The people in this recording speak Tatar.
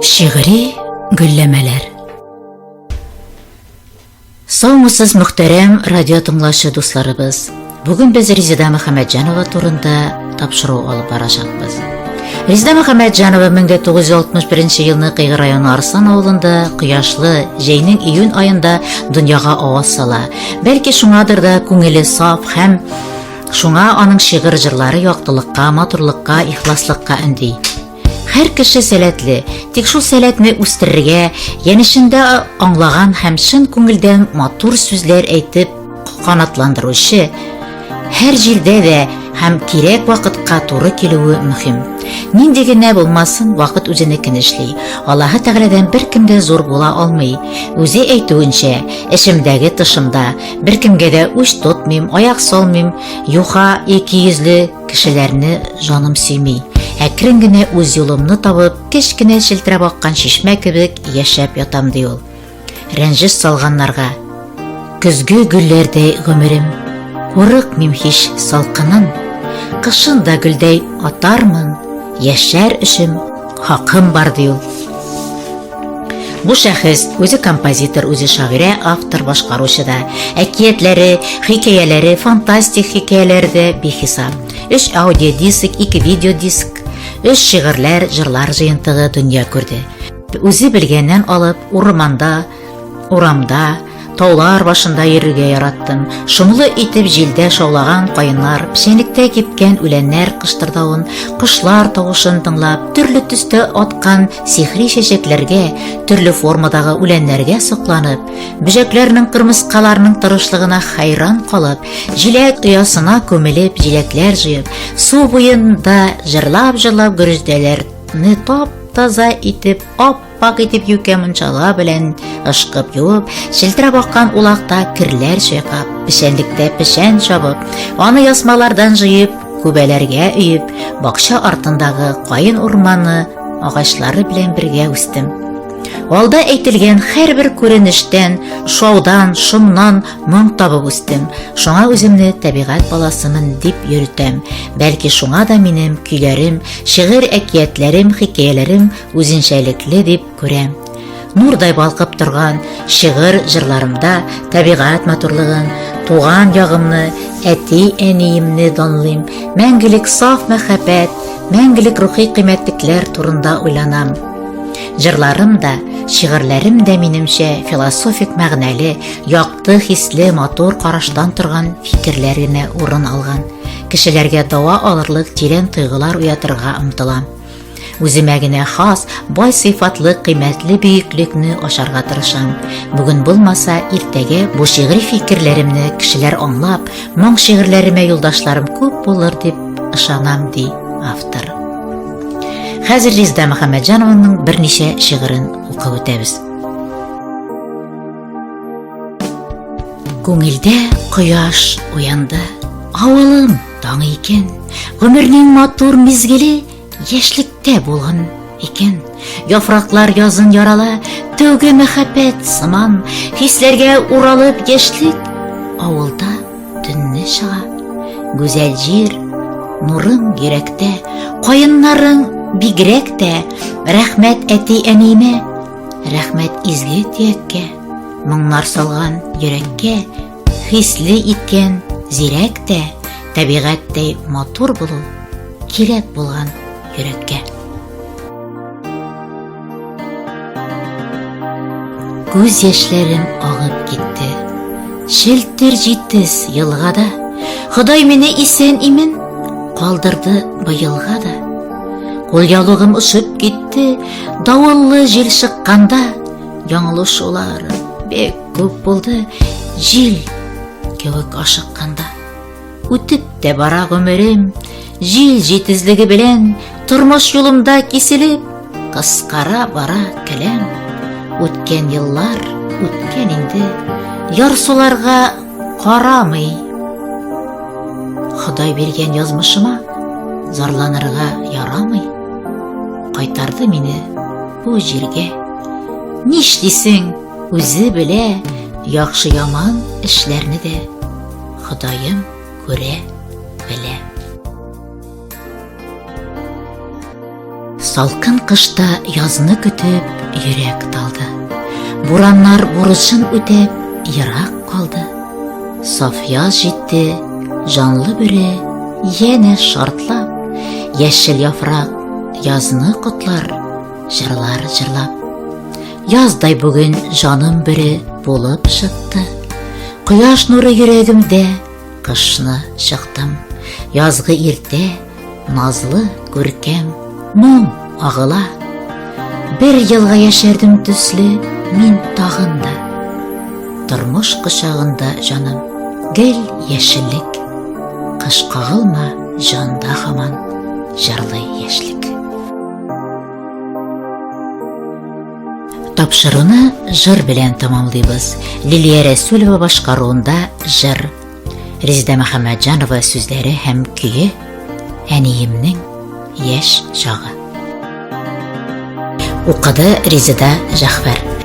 Шигъри гөлләмәләр. Саумысыз, мөхтәрәм радио тыңлаучы дусларыбыз. Бүген без Резеда Мөхәммәтҗанова турында тапшыру алып барачакбыз. Резеда Мөхәммәтҗанова 1961 елны Кыйгы районы Арслан авылында кояшлы җәйнең июнь аенда дөньяга аваз сала. Бәлки шуңадыр да күңеле саф һәм шуңа аның шигырь җырлары яктылыкка, матурлыкка, ихласлыкка өнди. Һәр кеше сәләтле, тик шул сәләтне үстерергә, янәшендә аңлаган һәм чын күңелдән матур сүзләр әйтеп канатландыручы һәр җирдә дә һәм кирәк вакытка туры килүе мөһим. Нинди генә булмасын, вакыт үзенекен эшли. Аллаһы Тәгаләдән беркем дә зур була алмый. Үзе әйтүенчә, эчемдәге тышымда, беркемгә дә үч тотмыйм, аяк салмыйм, юха икейөзле Кешеләрне җаным сөйми. Әкрен генә үз юлымны табып, кечкенә челтерәп аккан чишмә кебек яшәп ятам, ди ул. Рәнҗеш салганнарга. Көзге гөлләрдәй гомерем, курыкмыйм һич салкынын. Кышын да гөлдәй атармын, яшәр өчен хакым бар, ди ул. Бу шәхес үзе композитор, үзе шагыйрә, автор, башкаручы да. Әкиятләре, хикәяләре, фантастик хикәяләре дә бихисап. Өч аудиодиск, ике видеодиск, өч шигырьләр, җырлар җыентыгы дөнья күрде. Үзе белгәннән алып, урманда, урамда, таулар башында йөрергә яраттым. Шомлы итеп җилдә шаулаган каеннар, печәнлектә кипкән үләннәр кыштырдавын, кошлар тавышын тыңлап, төрле төстә аткан сихри чәчәкләргә, төрле формадагы үләннәргә сокланып, бөҗәкләрнең, кырмыскаларның тырышлыгына хәйран калып, җиләк оясына күмелеп, җиләкләр җыеп, су буенда җырлап-җырлап гөреҗдәләрне тап-таза итеп ап Пак итеп юкә мунчала белән ышкып юып, челтерәп аккан улакта керләр чайкап, печәнлектә печән чабып, аны ясмалардан җыеп, күбәләргә өеп, бакча артындагы каен урманы агачлары белән бергә үстем. Алда әйтелгән һәрбер күренештән, шаудан, шомнан моң табып үстем. Шуңа үземне табигать баласымын дип йөртәм. Бәлки шуңа да минем көйләрем, шигырь әкиятләрем, хикәяләрем үзенчәлекле дип күрәм. Нурдай балкып торган шигырь җырларымда табигать матурлыгын, туган ягымны, әти-әниемне данлыйм, мәңгелек саф мәхәббәт, мәңгелек рухи кыйммәтлекләр турында уйланам. Җырларым да, шигырьләрем дә минемчә философик мәгънәле, якты хисле, матур караштан торган фикерләр генә урын алган. Кешеләргә дава алырлык тирән тойгылар уятырга омтылам. Үземә генә хас, бай сыйфатлы кыйммәтле бөеклекне ачарга тырышам. Бүген булмаса, иртәгә бу шигъри фикерләремне кешеләр аңлап, моң шигырьләремә юлдашларым күп булыр дип ышанам, ди автор. Хәзер Резда Мөхәммәтҗанованың берничә шигырен укып үтәбез. Күңелдә кояш уянды. Авылым таң икән. Гомернең матур мизгеле Яшьлектә булган икән. Яфраклар язын ярала, тәүге мәхәббәт сыман, хисләргә уралып яшьлек авылда төнне чыга. Гүзәл җир, нурың йөрәктә, каеннарың бигрәк тә, рәхмәт әти-әниемә, рәхмәт изге төяккә, моңнар салган йөрәккә, хисле иткән зирәк тә, табигатьтәй матур булу кирәк булган йөрәккә. Күз яшьләрем агып китте. Челтер җитез елгада. Ходай мине исән имен калдырды быелга да. Кулъяулыгым очып китте, давыллы җил чыкканда яңлышулар бик күп булды, җил кебек ашыкканда. Үтеп тә бара гомерем, җил җитезлеге белән тормыш юлымда киселеп, кыскара бара келәм. Үткән еллар үткән инде, ярсуларга карамый. Ходай биргән язмышыма зарланырга ярамый. Кайтарды мине бу җиргә. Нишлисең, үзе белә, яхшы яман эшләрне дә. Ходаем күрә, белә. Салкын кышта язны көтеп йөрәк талды. Бураннар бурычын үтәп ерак калды. Саф яз җитте, җанлы бөре янә шартлап, яшел яфрак язны котлар, җырлар җырлап. Яздай бүген җаным бөре булып шытты. Кояш нуры йөрәгемдә кышны чыктым. Язгы иртә, назлы, күркәм, моң агыла. Бер елга яшәрдем төсле мин тагын да. Тормыш кочагында җаным гел яшеллек. Кыш кагылма, җанда һаман җырлый яшьлек. Тапшыруны җыр белән тәмамлыйбыз. Лилия Рәсүлова башкаруында җыр. Резеда Мөхәммәтҗанова сүзләре һәм көе Әниемнең яшь чагы. Укыды Резеда Җәгъфәр.